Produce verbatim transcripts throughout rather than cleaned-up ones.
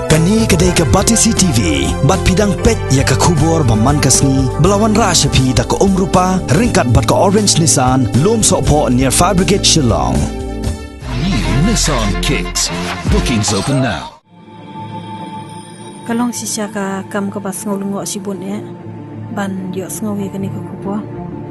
Kane ka dei ka Batesi T V, bad phi dang peit ïa ka khubor ba man ka sngi, ba la wanrah sha phi da ka Umrupa, ryngkat bad ka Orange Nissan, Lumsohphoh near Fire Brigade, Shillong. New Nissan Kicks. Bookings open now. Ka long shisha ka kam kaba sngew lyngngoh shibun eh ban ïohsngew ïa kane ka khubor.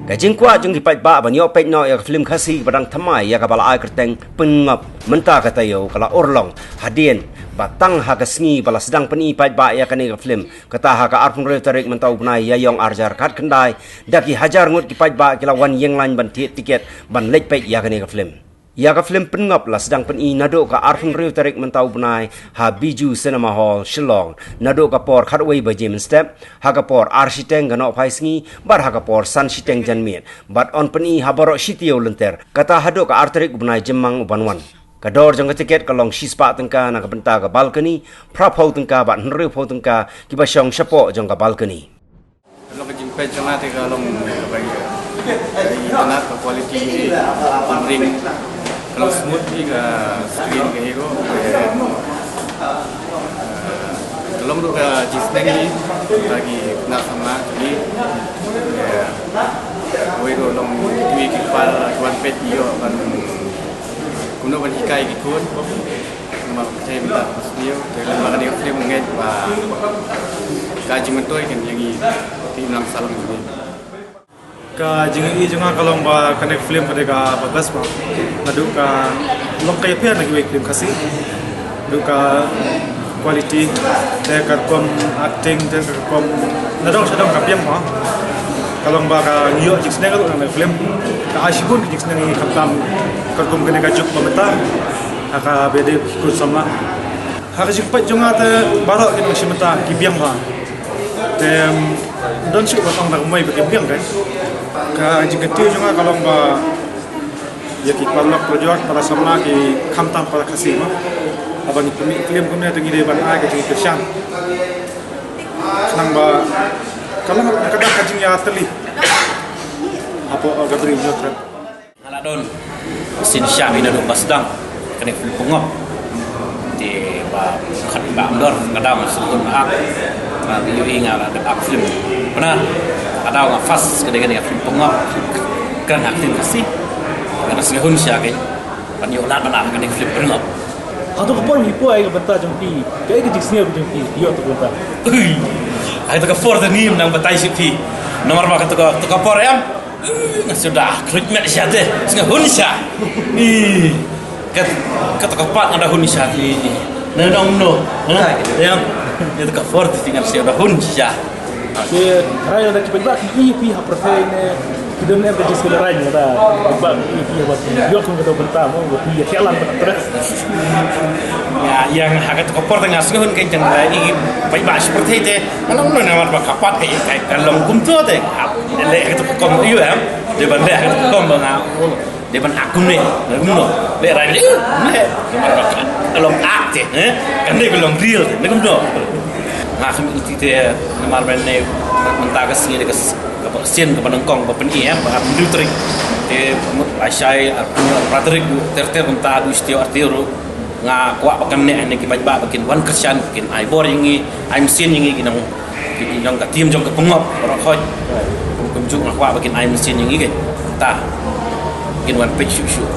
Ka jingkwah jong ki paidbah ban ïoh peit noh ïa ka film Khasi kaba dang thymmai ïa kaba la ai kyrteng Pynngop mynta ka taïew ka la urlong hadien ba tang ha ka sngi ba la sdang pyni paidbah ïa kane ka film, kata ha ka arphew hynriew tarik mynta u bnai Ïaïong arhajar khatkhyndai, da ki hajar ngut ki paidbah ki la wan ïeng lain ban thied tiket ban leit peit ïa kane ka film. Ïa ka film Pynngop la sdang pyni naduh ka arphew hynriew tarik mynta u bnai ha Bijou Cinema Hall, Shillong, naduh ka por khatwei baje mynstep, ha ka por ar shiteng ka nohphai sngi, bad ha ka por san shiteng janmiet, bad yn pyni ha baroh shi taïew lynter, kata haduh ka ar tarik u bnai Jymmang u ban wan. Ka dor jong ka tiket ka long shispah tyngka na ka bynta ka balcony, phraphew tyngka bad hynriewphew tyngka kiba shong shapoh jong ka balcony. Ka long ka jingpeit jong nga te ka long kaba ïa, ka ïa ka quality, ka ring, ka long smooth, ka screen ka hero. Ka long ruh ka jingsneng hi, ka ki khynnah samla ki. Kawei ruh long ki ki kpa ki wan peit ïoh ban kumno ban hikai ki khun. Namar ka jingmynta ka sniew, te lem bad kane ka film ngeit ba ka jingmyntoi kan ïa ngi te imlang sahlang jong ngi. Ka jingïohi jong nga ka long ba kane ka film ka dei kaba best bha. Naduh ka long ka ïapher na kiwei ki film Khasi. Naduh ka quality, te ka rukom acting, te ka rukom nadong shadong ka biang bha. Ka long ba ka ngi ïoh jingsneng ruh na kane ka film. Ka ai shibun ka jingsneng ïa ngi khamtam ka rukom kane ka juk ba mynta. Ha kaba dei ki khun samla. Ha ka jingpeit jong nga te baroh ki nongshim bynta ki biang bha. Te, em, don shuh ba tang da kumwei ba ki biang kan. Ka jingkyntiew jong nga ka long ba ïa ki paralok parajor para samla ki khamtam para Khasi mo. Haba ngi pynmih film kumne te ngi dei ban ai ka jingkyrshan. Khnang ba ka long ka dak ka jingïatylli hapoh ka bri jong ngi. Nga la don sien sha ïa naduh ba sdang kane ka film Pynngop. Te ba khat ba am dor nga dang sngewhun ba ak. Nga ïohi nga la dep ak film. Bynta nga dang nga first ka dei kane ka film Pynngop. Kren ha ktien Khasi. Nga la sngewhun sha ka ban ïoh lad ban ak kane ka film Pynngop. Hato ka por hi poi ka bynta jong phi? Kaei ka jingsngew jong phi ïoh to ka bynta? Ui. Hato ka por te ngim nang batai sha phi. Namar ba kato ka, to ka por em. Nga suda khruit met sha te, sngewhun sha. Ih, kat, kat ka pat nga da hun sha ni. Na nong no. Ha? Ya. Ïa ka por te nga suda hun sha. Te rai da ki paidbah ki ïohi phi ha pyrthei ne. Ki don em ka jingskul rai ne da. Paidbah ki ïohi phi ha, ïoh kum ka to bynta mo, phi ïa ka lan bynta. Ya, ïa nga ha ka to ka por te nga sngewhun ka jingrai ni paidbah shi pyrthei te. Ka long no namar ba ka pat ka ïa ka long kumto te. Leh ha ka to ka kom ïa em. Dei ban leh ha ka to ka kom ba nga. Dei ban ak kumne. Kumno. Leh rai ni. Leh. Namar ba ka long ak te, eh. Kan dei ba long real te. Kumno. Nga kham iti te namar ba ne mynta ka sngi ka sien ka ba nyngkong ba pyni em ba hynriew tarik. Te mut ba shai ar phra tarik ter ter mynta du shtiew ar tiew ruh. Nga kwah ba kan ne ne ki paidbah ba kin wan kyrshan, kin ai bor ïa ngi, ai mynsiem ïa ngi, ki nong, ki nong ka team jong ka Pynngop baroh khoit. Kum kum ju nga kwah ba kin ai mynsiem ïa ngi ki. Ta. Kin wan peit shuh shuh.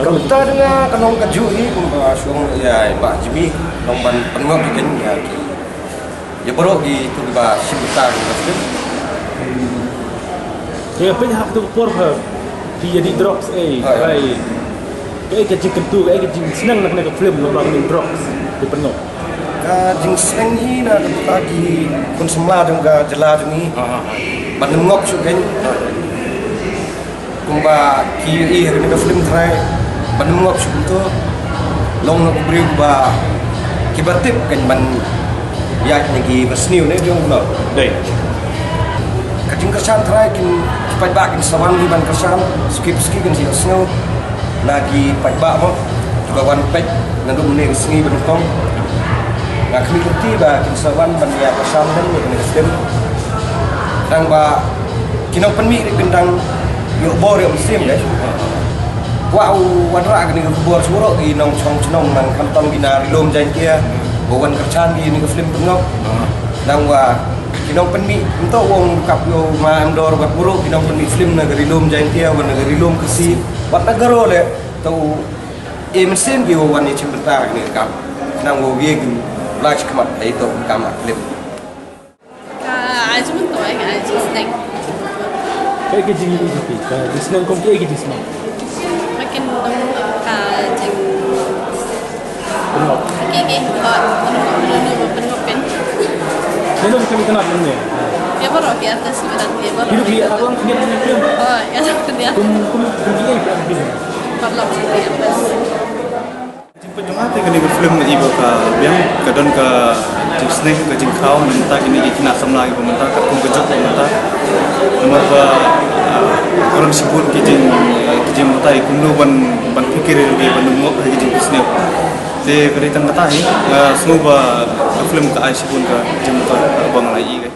Ka ta dei nga ka nong ka ju hi kum ba shong ïa ba Jimmy nong ban Pynngop kin ïa ki. Ïa baroh ki tu kiba shim bynta ki ba film. Te pynhap tu por ha. Phi ïa dih drugs eh. Hai. Kaei ka jingkyntu, kaei ka jingsneng na kane ka film namar ka drugs. Te Pynngop. Ka jingsneng hi na ka bynta ki khun samla jong ka jylla jong ngi. Ha, ha, ha. Ban ngop shuh kein. Kumba ki ïohi ha kane ka film trai ban ngop shuh kumto. Long na u briew ba kiba tip kan ban ïaid na ki ba sniew ne jong no. Dei. Ka jingkyrshan trai kin ki paidbah kin sa wan hi ban kyrshan skip skip kin sa ïohsngew na ki paidbah mo. Kiba wan peit naduh mynne ka sngi ba nyngkong. Nga khmih lynti ba kin sa wan ban ïa kyrshan ban ïa kane ka film. Khnang ba ki nongpynmih ruh kin dang ïoh bor ïoh mynsiem dei. Kwah u wanrah kane ka khubor sha baroh ki nongshong shnong nang khamtam ki na ri lum Jaiñtia. Ba wan kyrchan ïa kane ka film Pynngop. Nangwa ki nongpynmih, mynta u ong kap ïa u ma Amdor bad burom, ki nongpynmih film na ka Ri Lum Jaintia bad na ka Ri Lum Khasi bad na ka Garo leh. To u e mynsiem ki u wan ïa shim bynta kane ka kam. Nangwa u ïa ki u lait khmat ïa to ka kam film. Ka ai jingmyntoi, ka ai jingsneng. Kaei ka jingïohi jong phi? Ka jingsneng kum kaei ka jingsneng? Makin dong ka jing. Pynngop. Kaei kaei ko, pynngop, pynngop, pynngop pyn. Nino ka kami kena pynngop? Ïa baroh ki artist ki baroh. Hidup di arwang kena pynngop. Oh, ïa kum kena. Kum kum kum kaei ka pynngop? Paralok ki artist. Jingpynjongah te kane ka film na i ba ka biang ka don ka jingsneng ka jingkhaw mynta kine ki khynnah samla kiba mynta katkum ka juk ba mynta. Namar ba ah, ka don shibun ki jing ki jingmynta i kumno ban ban pyrkhat ïa ki ban ym ngop ha ki jingpynsniew. Te ka dei tang kata hi nga sngew ba ka film ka ai shibun ka jingmynta ba nga la i ka.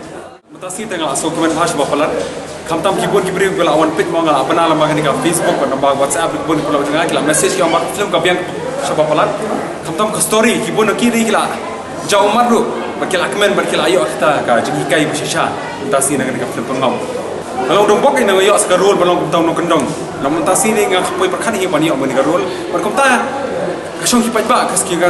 Mynta sngi te nga la sngewkmen bha sha ba palat. Khamtam ki bun ki briew ki la wan peit mo nga la bna lem bad kane ka Facebook bad namar WhatsApp ki bun ki la wan jngai ki la message ki ong ba ka film ka biang sha ba palat. Khamtam ka story ki bun ki ri ki la jaw mat ruh bad ki la kmen bad ki la ïoh kita ka jinghikai ba shisha. Mynta sngi na kane ka film Pynngop. Nga long dongbok ïa nga ïoh sa ka role ba long kumta u nongkyndong. Na mynta sngi nga ka poi pyrkhat hi ban ïoh ban ka role. Bad kumta ka shong ki paidbah ka ski ka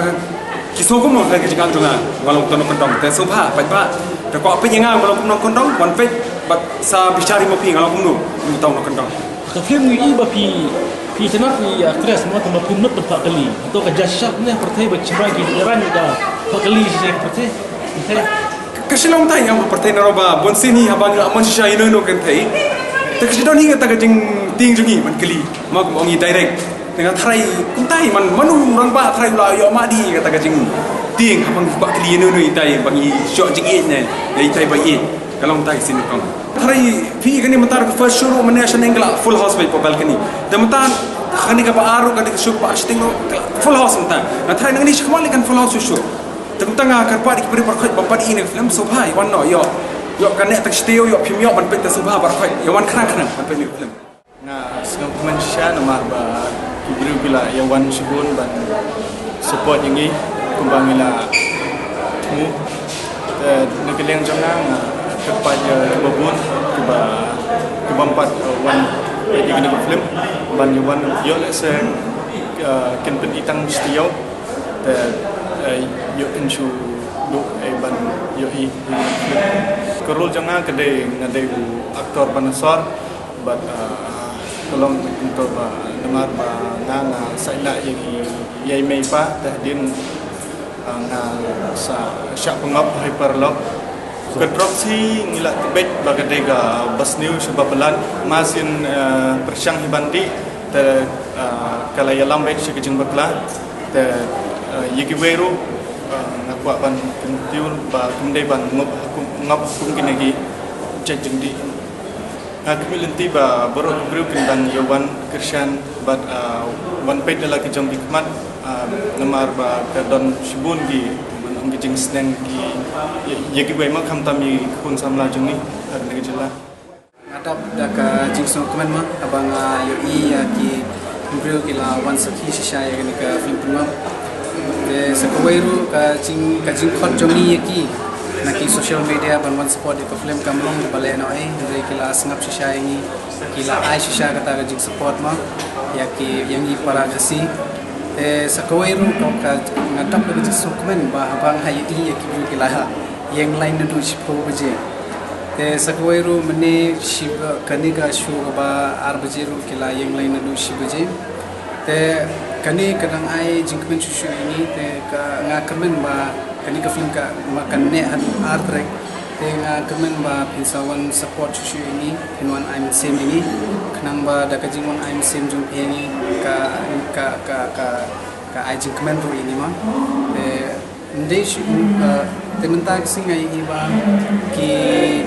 Ki sngew kumno ha ka jingkang jong nga, nga long kumno kyndong, te sngewbha paidbah. Te kwah peit ïa nga, nga long kumno kyndong, wan peit bad sa bishar ïa ma phi nga long kumno, kumno kyndong. Ka film ngi i ba phi phi tnat ïa actress mo, te ma phi mut pat kali. To ka ja shah ne pyrthei ba chimra ki ran ka pat kali shi pyrthei. Ka shilong tai ïa pyrthei na roba bon sini haba nga man shisha ïa no no kan thei. Te ka shidon hi nga ta ka jingtieng jong ngi man kali. Ma kum ong i direct. Te nga tharai kumtai man manu rangbah tharai u la ïoh madi kata ka jingtieng haba ngi kwah kylli ïa no no itai ba ngi shoh jingïeit ne ïa itai ba ïeit ka long tai sien kong. Tharai phi kane mynta ka first show ruh mynne shaneng ka la full house beit pa balcony. Te mynta kane ka ba ar ruh kane ka show ba ar shiteng ruh ka la full house mynta. Nga tharai nangne shi khmat lei kan full house show. Te mynta nga kyrpad ïa ki briew baroh khoit ba pat ïa kane ka film sngewbha ïa wan noh ïoh. Ïoh kane tang shatei ïoh phim ïoh ban peit te sngewbha baroh khoit ïa wan khnang khnang ban peit ïa kane ka film. Nga sngewkmen shisha namar ba ki briew ki la ïa wan shibun ban support ïa ngi kumba ngi la thmu. Te na ka liang jong nga nga kyrpad ïa kiba bun kiba kiba ym pat, eh, wan ïa kane ka film ban ïa wan ïoh lehse, eh, kin pyni tang shi taïew. Te, eh, ïoh kin shu duh, eh, ban ïoh i, i film. Ka role jong nga ka dei nga dei u aktor ba na sor. Bad, ah, ka long kumto ba namar ba nga nga sainak ïa i ïa i mei pa te hadien, ah, nga sa shah pynngop ha i paralok. Ka drok si ngi la tbit ba ka dei ka ba sniew sha ba palat ma sien, ah, pyrshang hi ban dih te, ah, ka la ïalam beit sha ka jingbakla te, ah, ïa kiwei ruh, ah, nga kwah ban kyntiew ba kum dei ban ngop ha kum ngop ha kum kine ki jait jingdih. Nga kyrmen lynti ba baroh ki briew kin dang ïa wan kyrshan bad, ah, wan peit da la ki jong ki khmat, ah, namar ba ka don shibun ki ban ong ki jingsneng ki ïa, ïa kiwei ma khamtam ïa ki khun samla jong ngi ha kane ka jylla. Nga dap da ka jingsngewkmen ma haba nga ïohi ïa ki briew ki la wan sakhi shisha ïa kane ka film Pynngop. Te sa kawei ruh ka jing ka jingkhot jong ngi ïa ki na ki social media ban wan support ïa ka film kam long ba leh noh ei, hynrei ki la sngap shisha ïa ngi, ki la ai shisha kata ka jingsupport ma ïa ki ïa ngi para Khasi. Te sa kawei ruh ka, ka nga dap da ka jingsngewkmen ba haba nga ïohi ïa ki briew ki la ïeng line naduh shiphew baje. Te sa kawei ruh mynne shi kane ka show kaba ar baje ruh ki la ïeng line naduh shi baje. Te kane ka dang ai jingkmen shuh shuh ïa ngi te ka nga kyrmen ba kane ka film ka ma kan neh haduh ar tarik. Te nga kyrmen ba phin sa wan support shuh shuh ïa ngi, phin wan ai mynsiem ïa ngi. Khnang ba da ka jingwan ai mynsiem jong phi ïa ngi ka ka ka ka ka ai jingkmen ruh ïa ngi ma. Te ym dei shu, eh, te mynta ka sngi nga ïohi ba ki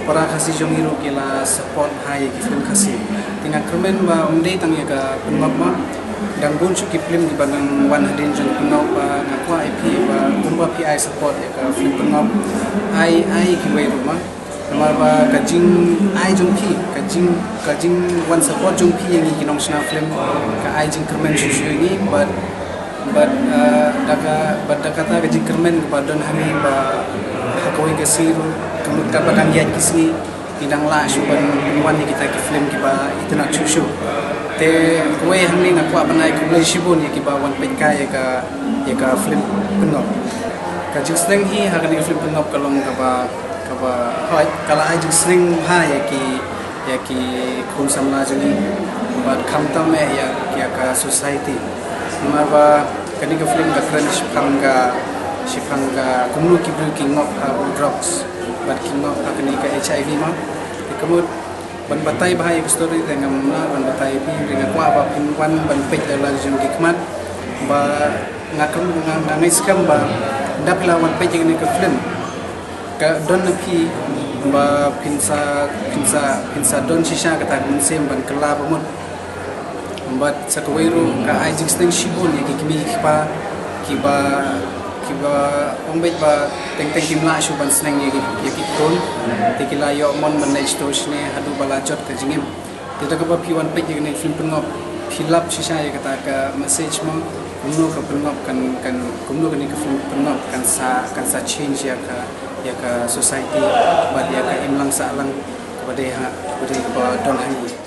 para Khasi jong ngi ruh ki la support bha ïa ki film Khasi. Te nga kyrmen ba ym dei tang ïa ka Pynngop ma, dang bun shuh ki film kiba dang wan hadien jong Pynngop ba nga kwah ïa phi ba kumba phi ai support ïa ka film Pynngop, ai ai ïa kiwei ruh ma. Namar ba ka jingai jong phi, ka jing ka jingwan support jong phi ïa ngi ki nongshna film ka ai jingkyrmen shuh shuh ïa ngi bad Bad, uh, da ka, bad da kata ka jingkyrmen kaba don hangne ba ha kawei ka sngi ruh, ka mut kaba dang ïaid ki sngi, ngi dang lah shuh ban wan ïa kita ki film kiba itynnad shuh shuh. Te kawei hangne nga kwah ban ai khublei shibun ïa kiba wan peit kai ïa ka, ïa ka film Pynngop. Ka jingsneng hi ha kane ka film Pynngop ka long kaba, kaba hoi, ka la ai jingsneng bha ïa ki, ïa ki khun samla jong ngi bad khamtam eh ïa, ïa ka society. Namar ba kane ka film ka kren shaphang ka, shaphang ka kumno ki briew ki ngop ha u drugs bad ki ngop ha kane ka H I V ma. Te ka mut ban batai bha ïa ka story te ngam lah ban batai ïa phi, te nga kwah ba phin wan ban peit da la jong ki khmat. Ba nga kyrmen, nga, nga ngeit skhem ba ynda phi la wan peit ïa kane ka film, ka don na phi ba phin sa, phin sa, phin sa don shisha kata ka mynsiem ban kylla ba mut. Bad sa kawei ruh ka ai jingsneng shibun ïa ki kmie ki kpa kiba, kiba ong beit ba teng teng kim lah shuh ban sneng ïa ki, ïa ki khun. Te ki la ïoh mon ban leit shatei shane haduh ba la jot ka jingim. Te da kaba phi wan peit ïa kane ka film Pynngop, phi lap shisha ïa kata ka message mo, kumno ka Pynngop kan, kan, kumno kane ka film Pynngop kan sa, kan sa change ïa ka, ïa ka society bad ïa ka imlang sahlang kaba dei ha, kaba dei kaba don hangne.